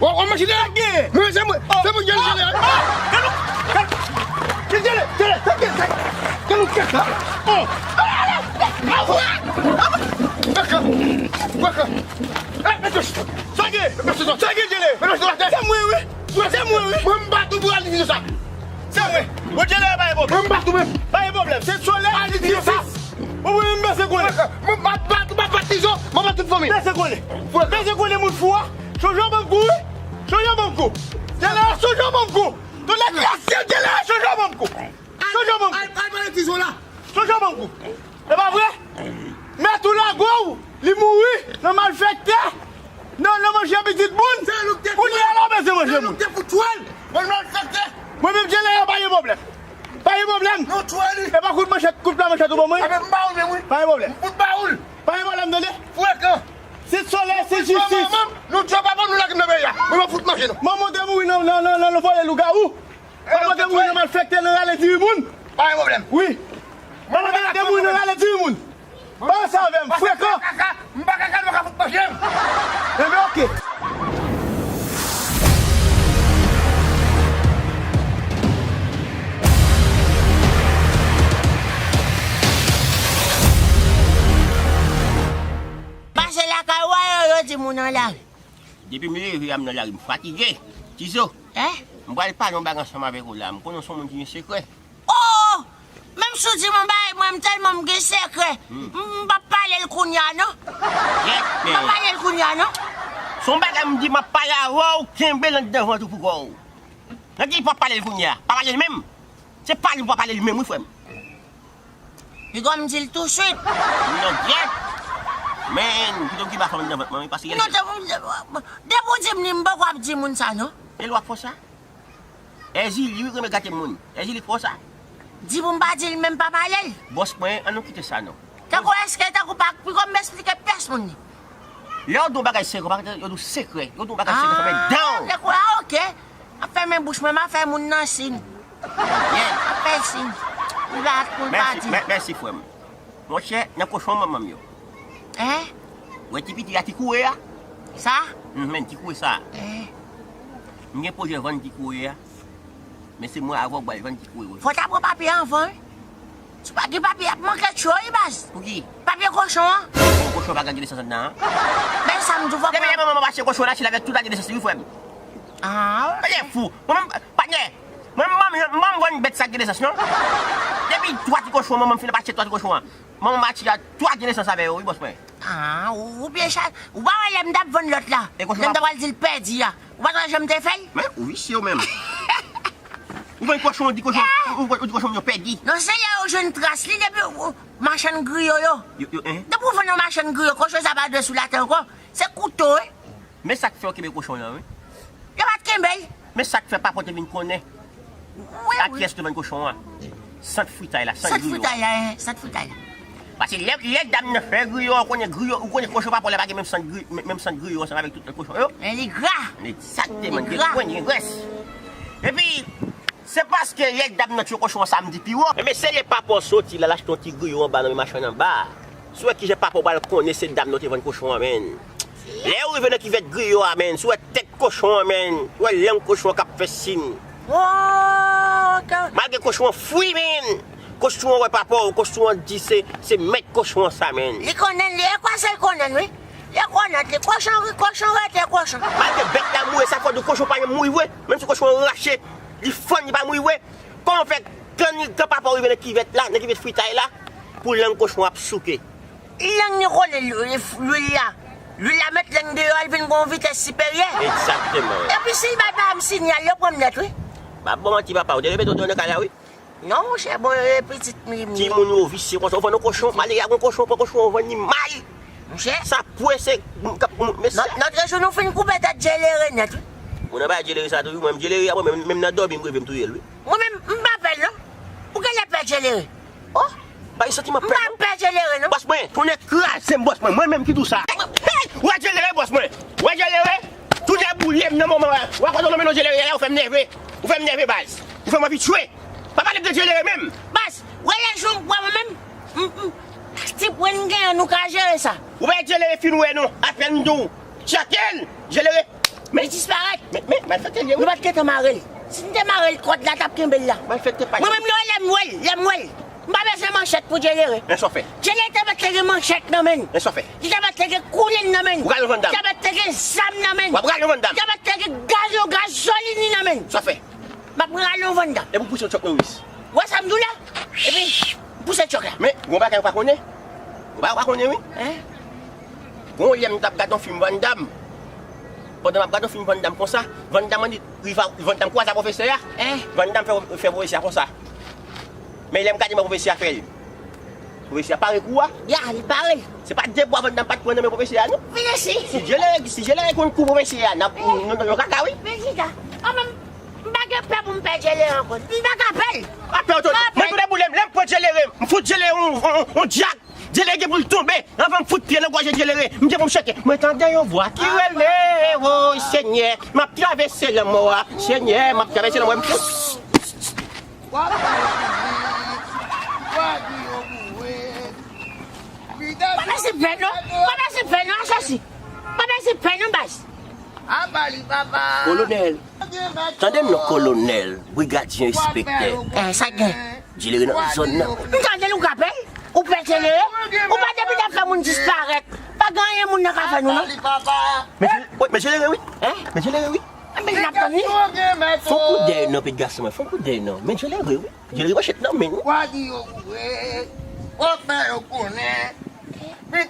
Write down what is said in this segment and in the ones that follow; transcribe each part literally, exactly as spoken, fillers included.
Ou, ou machine la? Mwen, se mwen, se mwen ki jele a. Gade, gade, gade, gade, gade, gade, gade, gade. Sa gen? Sa gen, jele? Se mwen, wi. Mwen, se mwen, wi. Mwen, m pa tou pou al di sa. Se mwen. Mwen, jele, pa gen pwoblèm. Mwen, m pa tou menm. Pa gen pwoblèm. Se solèy, se jistis. Ou mwen menm bese kole. Mwen pa, pa, pa, pa tizon, mwen pa tout fanmi. Bese kole. Bese kole moun fou a. Chonje w ban m kou, wi. Chonje w ban m kou. Jele, chonje w ban m kou. Tout lè ki asye, jele, chonje w ban m kou. Chonje w ban m kou. Al, al pale tizon la. Chonje w ban m kou. E pa vre? Mèt ou lage w, li mouri nan malfektè. Nan, nan manje pitit moun. Kounye a la w bezwen manje moun. Mwen menm jele a pa gen pwoblèm. Pa gen pwoblèm. E pa kout manchèt, kout pla manchèt ou ban mwen. Pa gen pwoblèm. Pa gen pwoblèm, tande? Frekan. Se solèy, se jistis. Nou tchwe papa nou lage m nan peyi a. Mwen pa fout manje nou. Manman te mouri nan, nan, nan, nan, nan vòlè lougawou. Papa te mouri nan malfektè, nan rale diri moun. Pa gen pwoblèm. Wi. Papa te, te mouri nan rale diri moun. Pa sa avè m, frekan. M pa kaka, m pa ka fout manje m. Enben, oke. Pase lakay ou a yo, yo di moun nan lari. Depi m leve a m nan lari, m fatige. Tizo, eh? M pral pale yon bagay ansanm avèk ou la. M konnen w se yon moun ki gen sekrè. Oh! Menm si w di m yon bagay, mwen, m tèlman m gen sekrè. M, m p ap pale. pale l kounye a non. Yèt, men. M ap pale l kounye a non. Se yon bagay m di m ap pale avè w, kenbe l anndan vant ou pou kò w. Nan ki pòt pale l kounye a? Pa pale l menm. Se pale l pou pa pale l menm, wi, frè m. Piga m di l touswit. Nan gyèt. Men, pito m kenbe afè m anndan vant mwen, wi, paske... Non, depi w di m li, m poko ap di moun sa, non. E lwa fò sa? Èzili, wi, renmen gate moun. Èzili fò sa. Di pou m pa di l, men m pa pale l. Bòs mwen, an nou kite sa, non. Tankou èske, tankou pa, piga m esplike pyès moun li. Lè yo di yon bagay sekrè, pa yo di w sekrè. Yo di yon bagay sekrè, fèmen dan w. Tankou, ah, ok. M ap fèmen bouch mwen, m ap fè moun nan siy. M ap fè siy. Li pa, pou l pa di. Mèsi, mè-, mèsi, frè m. Monchè, nan kochon manman m yo. Hein? Wè ti piti a, ti koure a? Sa? Mhm, ti koure sa. Eh. M gen pwojè vann ti koure a. Men se mwen avè w k pral vann ti koure yo. Fò w ta pran papye anvan, wi. Si w pa gen papye, y ap manke tchwe, wi, baz. Pou ki? Papye kochon an. Bon, kochon pa gen agresans anndan an. Men sa m di w, fò... Depi lè manman m achte kochon, l achte l avèk tout agresans li, wi, frè m. Ah, ok. Patnè fou. Mwen menm, patnè. Mwen menm, m vann bèt sa k gen nesans, non. Depi twa ti kochon, manman m fin ap achte twa ti kochon an. Manman m achte a twa gen nesans avè yo, wi, bòs mwen. Ah, ou, ou byen cha-, ou pa wè lè m t ap vann lòt la. E kochon... Lè m t ap pral di l pèdi a. Ou pa t wè jan m te fè l? Men, ou visye ou menm. Ou vann kochon, ou di kochon, ou, ou, ou di kochon yo pèdi. Non, se lè yo jwenn tras li, depi ou, machann griyo yo. Yo, yo, hein? Depi ou vann yon machann griyo, kochon sa pa dwe sou latè ankò. Se kouto, wi. Men sa k fè yo kenbe kochon an, wi. Yo pa t kenbe l. Men sa k fè papa w te vin konnen. Wi, wi. A kiyès te vann kochon an? Sant fritay la, sant griyo. Sant fritay la, hein, sant fritay la. Paske lè, lè dam nan fè griyo, ou konnen griyo, ou konnen kochon papa w la pa gen menm sant gri-, menm sant griyo ansanm avèk tout lòt kochon yo. Men li gra. Egzakteman, li gra. Li gen grenn, li gen grès. Epi, se paske lè dam nan tchwe kochon an samdi pi wo. Ebyen, se lè papa w soti la, l achte yon ti griyo anba nan men machann anba a. Si w wè kijan papa w pral konnen se dam nan te vann kochon an, menn. Lè yo rive nan kivèt griyo a, menn, si w wè tèt kochon an, menn, si w wè lang kochon an k ap fè siy. Oh, ok. Malgre kochon an fri, menn, kochon an wè papa w, kochon an di se, se mèt kochon an sa, menn. Li konnen l, li, e kwase l konnen l, wi. Li konnen li, kochon, kochon rete kochon. Malgre bèt la mouri, sa fò di kochon pa janm mouri vre. Menm si kochon an rache, li fann, li pa mouri vre. Kòman fè, kan li, kan papa w rive nan kivèt la, nan kivèt fritay la, pou lang kochon ap souke? Lang li kole lwi-, lwil la. Lwil la met lang deyò, l vin gon vitès siperyè. Egzakteman. Epi si l bay pa m sinyal, yo pran m nèt, wi. M ap ba w manti, papa, ou te repete w te nan kay la, wi. Non, monchè, bon, e pitit m li m ye. Timoun yo visye konsa, ou vann yon kochon, malere a gon kochon, pran kochon, ou vann li mal. Monchè. Sa pwese, m, k ap, m, mesye. Nòt, nòt jou nou fin koupe tèt Djelere nèt, wi. Ou nan bagay Djelere sa tou, wi, mwen, Djelere a, mwen, menm, menm nan dòmi, m reve m touye l, wi. Mwen menm, m pa pè l, non. Ou genlè pè Djelere. Oh, m pa gen santiman pè, non. M pa pè Djelere, non. Bòs mwen, tonnè kraze m, bòs mwen. Mwen menm ki di w sa. Hey! Ou wè Djelere, bòs mwen. Ou wè Djelere? Tout lè boule m nan moman an. Ou wè kote w nonmen non Djelere la, ou fè m nève. Ou fè m nève, baz. Ou fè m anvi tchwe. Pa pale m de Djelere menm. Baz, ou wè lè jou m pran mwen menm, m, m, ti pwen m genyen, nou ka jere sa. Ou wè Djelere fin wè nou. Apèn m di w. Tcheke l, Djelere. Men li disparèt. Men, men, malfektè li ye, wi. Nou pa t gentan mare l. Si n te mare l, kòd la t ap kenbe l la. Malfektè pa. Mwen menm, lè w wè lè m wè l, lè m wè l. M pa bezwen manchèt pou Djelere. Men sa w fè? Djelere te mèt te gen manchèt nan men l. Men sa w fè? Li te mèt te gen koulin nan men l. Ou pral yon Van Damme. Li te mèt te gen zam nan men l. W ap pral yon Van Damme. Li te mèt te gen gazo, gazolin li nan men l. Sa w fè? M ap rale yon Van Damme. Epi w pouse yon Chuck Norris. Ou wè sa m di w la? Epi, m pouse Chuck la. Men, gon bagay ou pa konnen. Ou pa, ou pa konnen, wi. Hein? Gon lè m t ap gade yon fim Van Damme. Pandan m ap gade yon fim Van Damme konsa, Van Damme annik rive a, Van Damme kwaze a pwofesè a. Hein? Van Damme fè, fè pwofesè a konsa. Men lè m gade kòman pwofesè a fè l. Pwofesè a pare kou a. Ya, li pare. Se pa de bwa Van Damme pa t pran nan men pwofesè a, non. Vin isi. Si Djelere, si Djelere konn kou pwofesè a, n ap, nou, nou, nou kaka, wi. Men chita. An, men m pa gen pè pou m pè Djelere ankò. M pa ka pè l. Pa pè w, tonton. Mwen, tou lè boule m, lè m pran Djelere, m fout Djelere yon, yon, yon dyak. Djelere gen pou l tonbe. Anvan m fout pye nan gòj Djelere, m gen pou m chante. Mwen tande yon vwa ki rele, woy, Senyè, m ap travèse lanmò a. Senyè, m ap travèse lanmò a. M fout. Pa pèse pè non. Pa pèse pè non, asosi. Pa pèse pè non, baz. Kolonèl. Tande m non, kolonèl, brigadye, enspektè. Eh, sa gen? Djelere nan zòn nan. M tande l, ou ka pè l? Ou pè Djelere? Ou pa depi t ap fè moun disparèt. Pa gen anyen moun nan ka fè nou, non. Men Djel-, wi, men Djelere, wi. Hein? Men Djelere, wi. Men n ap tann li. Fon kout dèyè non, pitit gason mwen, fon kout dèyè non. Men Djelere, wi. Djelere manchèt nan men l, wi. Wa di yo boure, w ap fè yo konnen. Men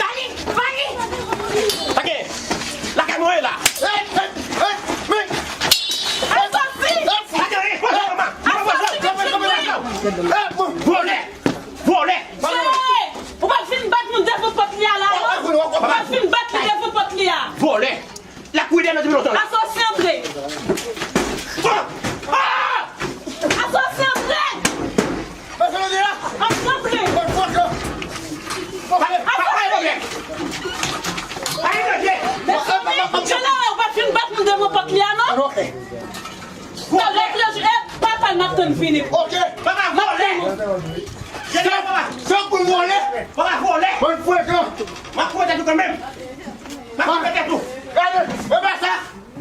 Bali! Bali! Sa gen? Lakay mwen ye la. Hey, hey, hey, men! Asosi! Sa gen? Hey, hey, manman, manman, manman, manman. Hey, vòlè! Vòlè! Hey! Ou pa fin bat moun devan pòt li a la, non? Ou pa fin bat li devan pòt li a. Vòlè! L ap kouri dèyè nou depi lontan. Asosi antre! Ah! Ah! Asosi antre! Asosi antre! Asosi antre! Mezanmi, Jenera, ou pa fin bat moun devan pòt li a, non? Talè, e papa l m ap tann vini. Ok. Papa, vòlè! Jenera, papa! Sa pou vòlè! Papa, vòlè! Bann frekan! M ap fouye tèt ou kanmenm! M ap fouye tèt ou! Gade, e pa sa!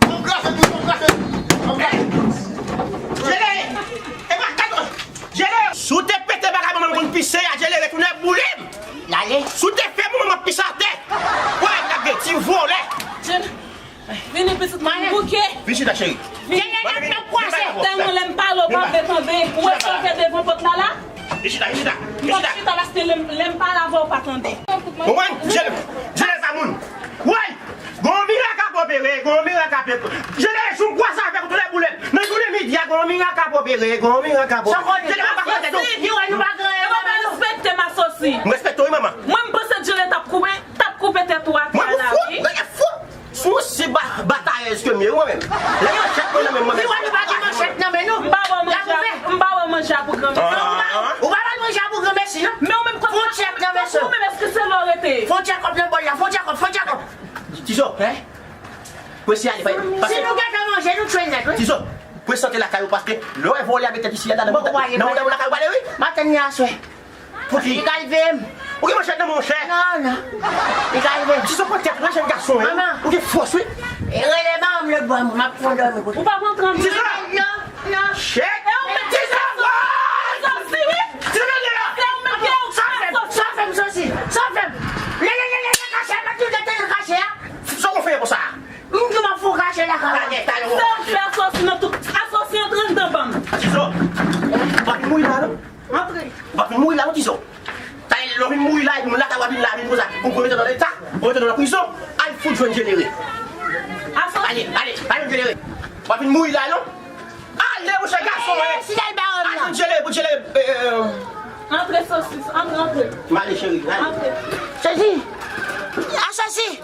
M ap kraze tout, m ap kraze tout! M ap kraze tout! Jere! E pa kato! Jere! Si w te pete bagay mwen menm konn pise a, Jere, retounen boule m! Lale! Si w te fè mwen, m ap pise atè! Wè, gade ti vòlè! Vini pitit mwen bouke. Vin chita, cheri. Vini. Tèlman lè m pale w pa vle tande. Ou wè sa w fè devan pòt la la? Vin chita, vin chita, vin chita. M ap chita paske lè m lè m pale avè w pa tande. Konprann? Jere, Jere pa moun. Woy! Gon mirak ap opere, gon mirak ap Jere, jou m kwaze avèk ou, tou lè boulèt. Nan jounen midi a, gon mirak ap opere, gon mirak ap opere. Jere pa fè tèt ou. Li wè nou pa gen anyen. Ou pa respekte m, Asosi. M respekte w wi, manman. Mwen m panse Jere t ap koupe, t ap koupe tèt ou atè a la wi. Mwen fou, mwen fou. Sou si ba, batayèz ke m ye, wi, mwen menm. Lè manchèt mwen nan men mwen menm. Si wè nou pa gen manchèt nan men nou. M pa wè manje a, m pa wè manje a pou granmesi. Ou pa, ou pa ba l manje a pou granmesi, non. Men ou menm kòb. Fon tchèk nan men sa. Ou menm èske se la w rete? Fon tchèk kòb nan bòl la, fon tchèk kòb, fon tchèk kòb. Tizo, hein? Prese ale, pa, pase. Si nou gentan manje, nou tchwe nèt, wi. Tizo, prezante lakay ou paske lè w wè vòlè a met tèt isi a, nan, nan, nan, nan lakay ou pale, wi. Maten ni aswè. Pouki? Li ka rive m. Ou gen manchèt nan men w, chè? Non, non. Li ka rive m. Tizo, pran tèt la, jèn gason, hein? Manman. Ou gen fòs, wi. E rele manman m lòt bò, m ap fè w dòmi kote. Ou pa konn tranble. Tizo! Non, non. Chè! E ou menm ki fè sa? Sa w di, wi. Tizo, men la. Se ou menm ki fè sa. Sa w fè m, sa w fè m. Le, le, le, le, le, kache, pa tou de te kache a. Sa w fè konsa? M di w m ap fè w kache lakay ou. Talè, talè, w ap kache. Sa w fè Asosi nan tout. Asosi antre anndan banm. Tizo, w ap mouri la, non? Antre. W ap mouri la, wi, Tizo. Talè, lè w vin mouri la, epi m lakay ou. Vin la, vin konsa, ou konn mete nan leta, ou mete nan prizon, al fout jwenn Jenere. Ale, ale, ale jwenn Jenere. W ap vin mouri la, non? Ale, monchè, gason, eh. Al jwenn Jenere, pou Jenere, eh, eh, eh. Antre, sosis, antre, antre. M ale, cheri, ale. Antre. Sosis. A, sosis.